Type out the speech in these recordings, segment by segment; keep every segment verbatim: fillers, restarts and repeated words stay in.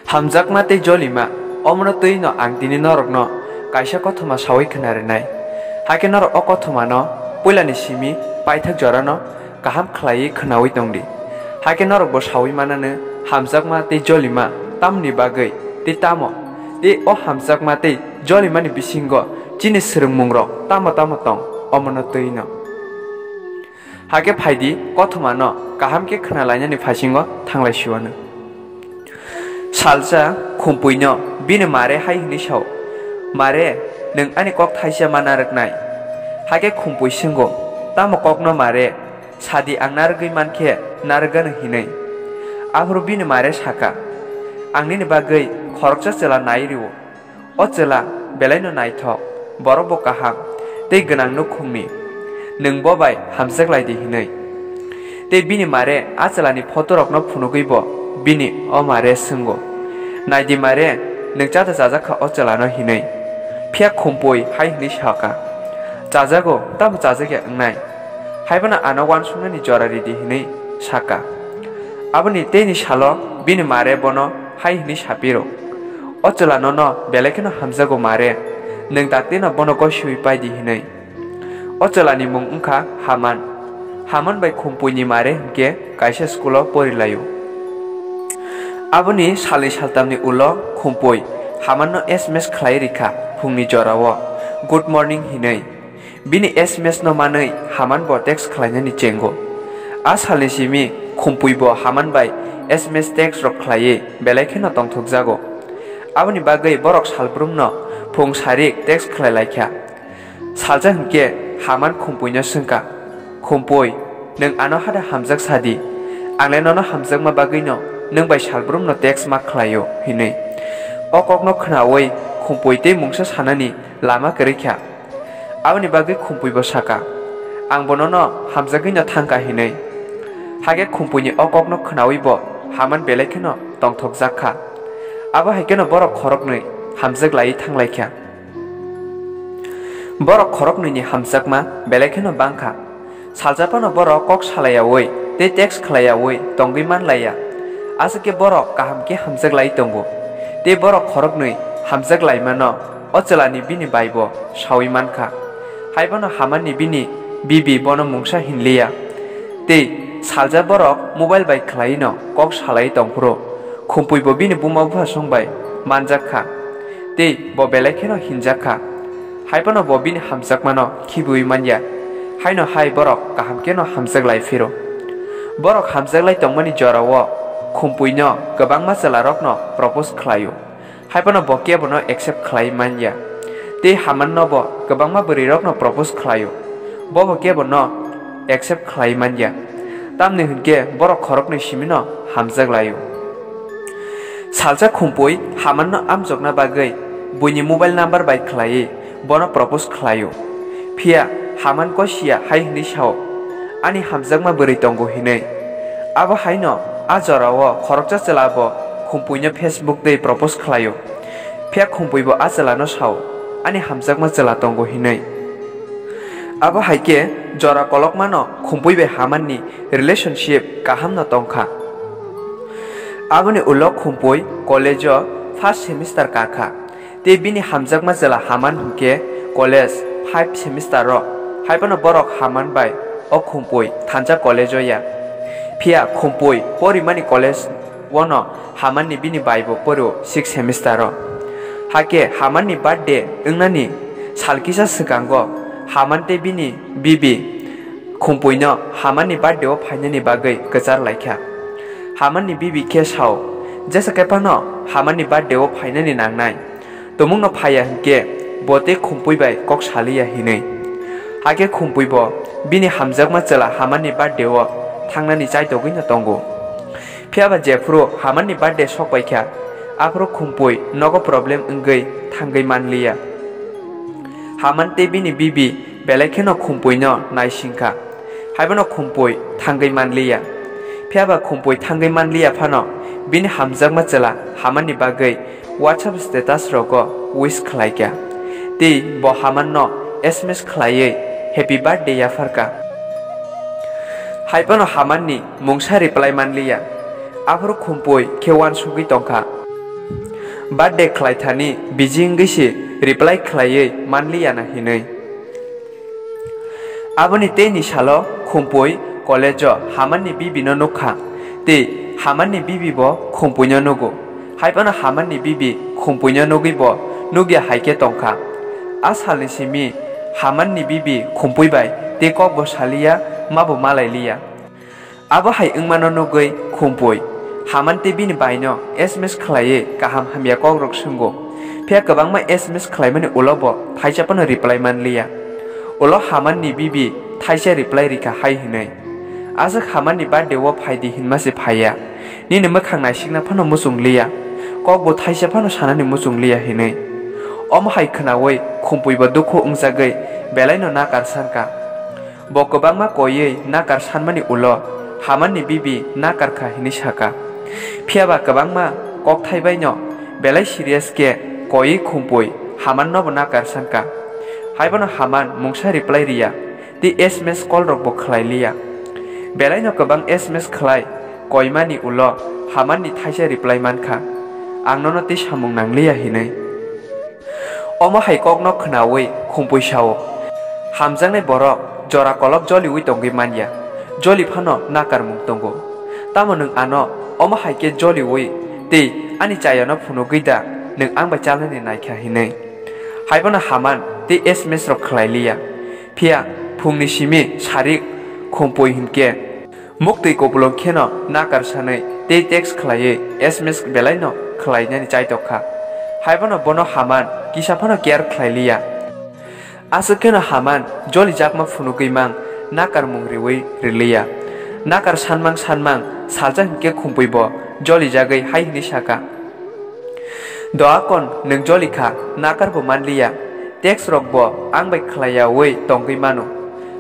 Hamjakma tei jolima, omono twi no ang tini norokno kaisa kothoma sawi khna rwnai. Hakhe norok o kothomano puilani simi paithak jorano kaham khlaiwi khnawi tongdi. Hakhe norokbo sawi mananw hamjakma tei jolima tamni bagwi tei tamo, tei o hamjakma tei jolimani bisingo chini swrwngmungrok tamo tamo tong, omono twi no. Hakhe phaidi, kothomano kaham khe khna lainani phaisingo thanglai siwano. Salsa Khumpuino bini mare hai hwnwi sao, "Mare, nwng ani kok thaisa ma narwknai?" Hakhe Khumpui swngo, "Tamo kokno mare? Sadi ang narwgwi mankhe narwgano hinwi." Aphuru bini mare saka, "Ang nini bagwi khoroksa chwla nai rwo." O chwla belaino naithok, borok bo kaham, tei gwnang nukhungni. Nwng bo bai hamjak lai di hinwi. Tei bini mare a chwlani photorokno phunugwi bo bini o mare swngo, "Nai di mare, nwng chata chajak kha o chwlano?" hinwi. Phiya Khumpui hai hwnwi saka, "Chajago, tamo chajakya wngnai? Haiphano ano uansuknani jora ridi," hinwi saka. Aboni teini salo bini mare bono hai hwnwi sapiro, "O chwla nono belai kheno hamjago mare, nwng daktino bono gosiwi pai di," hinwi. O chwlani mung wngkha Haman. Haman bai Khumpuini mare hinkhe kaisa school-o porilaio. Aboni salni saltamni ulo Khumpui Hamanno S M S khlai rikha phungni jorao, "Good morning," hinwi. Bini S M S no manwi Haman bo text khlainani chengo. A salni simi Khumpui bo Haman bai S M S text rok khlaiwi belai kheno tongthokjago. Aboni bagwi borok salbrumno phung sarik text khlai laikha. Salsa hinkhe Haman Khumpuino swngkha, "Khumpui, nwng ano hada hamjak sadi? Angle nono hamjakma bagwino nwng bai salbrumno text ma khlaio," hinwi. O kokno khnaui Khumpui tei mungsa sanani lama kwrwi kha. Aboni bagwi Khumpuibo saka, "Ang bo nono hamjagwino thangkha," hinwi. Hakhe Khumpuini o kokno khnaui bo Haman belai kheno tongthokjak kha. Abo hai kheno borok khoroknwi hamjak laiwi thanglaikha. Borok khoroknwini hamjakma belai kheno bangkha. Salsa phano borok kok salaiyaui tei text khlaiyaui tongwi manlaiya. Aswk khe borok kaham khe hamjak lai tongo. Tei borok khoroknwi hamjak laimano o chwlani bini baibo saui mankha. Haiphano Hamanni bini bibi bono mungsa hinliya. Tei salsa borok mobile bai khlaino kok salai tongphuru, Khumpuibo bini buma buphasong bai manjak kha. Tei bo belai kheno hinjak kha. Haiphano bo bini hamjakmano khibiui manya. Haino hai borok kaham kheno hamjak lai phiro. Borok hamjak lai tongmani jorao Khumpuino kwbangma chwlarokno propose khlaio. Haiphano bo kebono accept khlai manya. Tei Hamanno bo kwbangma bwrwirokno propose khlaio. Bobo kebono accept khlai manya. Tamni hwnkhe borok khoroknwi simino hamjak laio. Salsa Khumpui Hamanno amjokna bagwi buini mobile number bai khlaiwi bono propose khlaio. Phiya Haman kosiya hai hwnwi sao, "Ani hamjakma bwrwi tongo," hinwi. Abo haino a jorao khoroksa chwla bo Khumpuino Facebook twi propose khlaio. Phiya Khumpuibo a chwlano sao, "Ani hamjakma chwla tongo," hinwi. Abo hai khe jora kolokmano Khumpui bai Hamanni relationship kahamno tongkha. Aboni ulo Khumpui college-o first semester kakha. Tei bini hamjakma chwla Haman hwnkhe college five semester-o. Haiphano borok Haman bai o Khumpui thansa college-o ya. Phiya Khumpui porimani college-o no Hamanni bini baibo porio six semester-o. Hakhe Hamanni birthday wngnani sal kisa swkango Haman tei bini bibi Khumpuino Hamanni birthday-o phainani bagwi kwchar laikha. Hamanni bibi khe sao, "Jesa khe phano Hamanni birthday-o phainani nangnai. Tumungno phaiya hwnkhe bo tei Khumpui bai kok saliya," hinwi. Hakhe Khumpuibo bini hamjakma chwla Hamanni birthday-o thangnani chaitogwino tongo. Phiyaba jephuru Hamanni birthday sokpaikha, aphuru Khumpui nogo problem wngwi thangwi manliya. Haman tei bini bibi belai kheno Khumpuino naisingkha. Haiphano Khumpui thangwi manliya. Phiyaba Khumpui thangwi manliya phano bini hamjakma chwla Hamanni bagwi WhatsApp status rogo wish khlaikha. Tei bo Hamanno S M S khlaiwi happy birthday yapharkha. Haiphano Hamanni mungsa reply manliya. Aphuru Khumpui khe uansugwi tongkha. Birthday khlaithani busy wngwi se reply khlaiwi manliya na hinwi. Aboni teini salo Khumpui college-o Hamanni bibi no nukha, tei Hamanni bibi bo Khumpuino nugo. Haiphano Hamanni bibi Khumpuino nugwi bo nukya hai khe tongkha. A salni simi Hamanni bibi Khumpui bai tei kokbo saliya, mabo malailiya. Abo hai wngmano nugwi Khumpui Haman tei bini baino S M S khlaiwi kaham hamya kokrok swngo. Phiya kwbangma S M S khlaimani ulo bo thaisa phano reply manliya. Ulo Hamanni bibi thaisa reply rikha hai hwnwi, "Aswk Hamanni birthday-o phaidi hinma se phaiya. Nini mwkhang naisikna phano muchung liya. Kokbo thaisa phano sanani muchung liya," hinwi. Omo hai khwnawi Khumpui bo dukhu wngjagwi belaino nakar sankha. Bo kwbangma koiwi nakar sanmani ulo Hamanni bibi nakar kha hinwi saka. Phiyaba kwbangma kokthai baino belai serious khe koiwi Khumpui Hamannobo nakar sankha. Haiphano Haman mungsa reply riya tei S M S call rokbo khlai liya. Belaino kwbang S M S khlai koimani ulo Hamanni thaisa reply mankha, "Ang nono tei samung nangliya," hinwi. Omo hai kokno khwnawi Khumpui sao, "Hamjaknai borok jora kolok joliwi tongwi manya, joli phano nakarmung tongo. Tamo nwng ano omo hai khe joliwi tei ani chayano phunugwi da nwng ang bai chalnani naikha?" hinwi. Haiphano Haman tei S M S rok khlai liya. Phiya phungni simi sarik Khumpui hinkhe muktwi kupulung kheno nakar sanwi tei text khlaiwi S M S belaino khlainani chaitok kha. Haiphano bono Haman kisa phano care khlai liya. Aswk kheno Haman jolijakma phunugwi mang nakarmung riwi riliya. Nakar sanmang sanmang salsa hinkhe Khumpui bo jolijagwi hai hwnwi saka, "Doakon, nwng joli kha, nakar bo manliya, text rok bo ang bai khlaiyawi tongwi mano.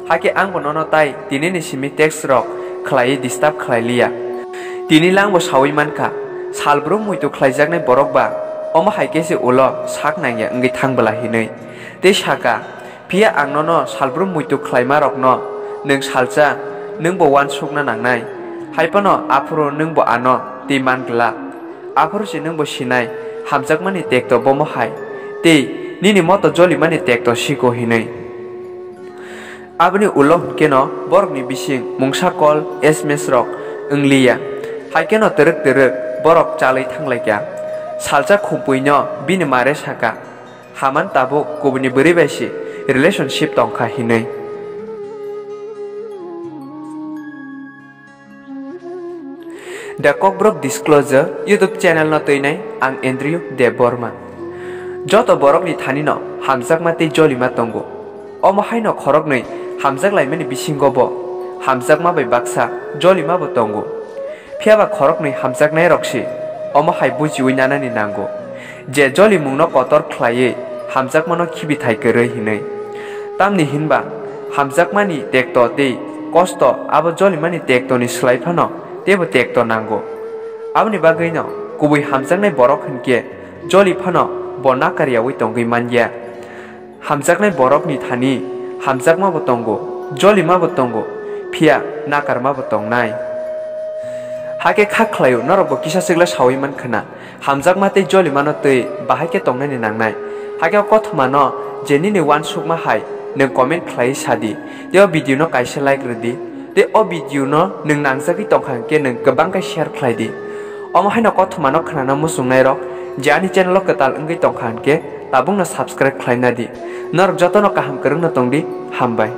Hakhe ang bo nono tai tinini simi text rok khlaiwi disturb khlai liya. Tini lang bo sawi mankha, salbrum muitu khlaijaknai borok ba omo hai khe se ulo sak nangya wngwi thang bwla," hinwi. Tei saka, "Phiya ang nono salbrum muitu khlaima rokno nwng salsa, nwng bo uansukna nangnai. Haiphano aphuru nwng bo ano twi man glak. Aphuru se nwng bo sinai, hamjakmani tekto bomo hai, tei nini moto jolimani tekto siko hinwi." Aboni ulo hwnkeno borokni bising mungsa call, S M S rok wngliya. Haikheno twrwk twrwk borok chalwi thanglaikha. Salsa Khumpuino bini mare saka, "Haman tabuk kubuni bwrwi bai se relationship tongkha," hinwi. The Kokborok Disclosure YouTube channel no twinai ang Andrew Debbarma. Joto borokni thani no hamjakma tei jolima tongo. Omo haino khoroknwi hamjak laimani bisingo bo hamjakma bai baksa jolima bo tongo. Phiyaba khoroknwi hamjaknai rok se omo hai bujiwi nanani nango. Je jolimungno kotor khlaiwi hamjakmano khibi thai kwrwi hinwi. Tamni hinba hamjakmani tekto tei kosto abo jolimani tektoni slai phano teibo tekto nango. Aboni bagwino kubui hamjaknai borok hinkhe joli phano bo nakaryawi tongwi manya. Hamjaknai borokni thani hamjakmabo tongo, jolimabo tongo, phiya nakarmabo tongnai. Hakhe kha khlaio, norokbo kisa chwkla sawi mankhwna. Hamjakma tei jolimano twi bahai khe tongnani nangnai. Hakhe o kothomano je nini uansukma hai nwng comment khlaiwi sadi. Tei o video no kaisa like rwdi. Tei o video no nwng nangjagwi tongkha hwnkhe nwng kwbang khe share khlai di. Omo haino kothomano khwnana muchungnai rok je ani channel o kwtal wngwi tongkha hwnkhe tabukno subscribe khlaina di. Norok jotono kaham kwrwngno tongdi, hambai.